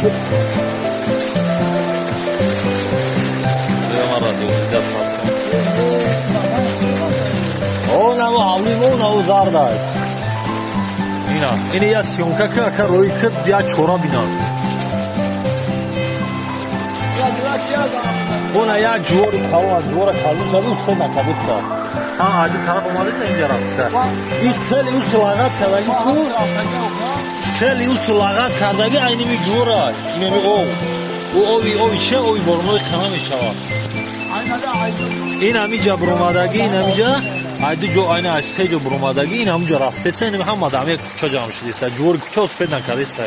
Ина, ин я съёмка ка, ака рӯи кид, я чора бина. Она я ҷувори калон, ҷувора калон калон успед накардиса. А, аҷи тараф омадиса инҷа рафтиса. Ин сели ус лагат кардаги ку? Сели ус лагат кардаги айними ҷувора, инами об. Ӯ оби оби че оби боронои қама мешавад. Ин ҳамиҷа буромадагӣ, ин ҳамиҷа ай ду ҷо, айна аз се ҷо буромадагӣ, ин ҳамуҷа рафтеса, ин ҳама дар як кӯча ҷамъ шудеса. Ҷувори кӯча успед накардиса.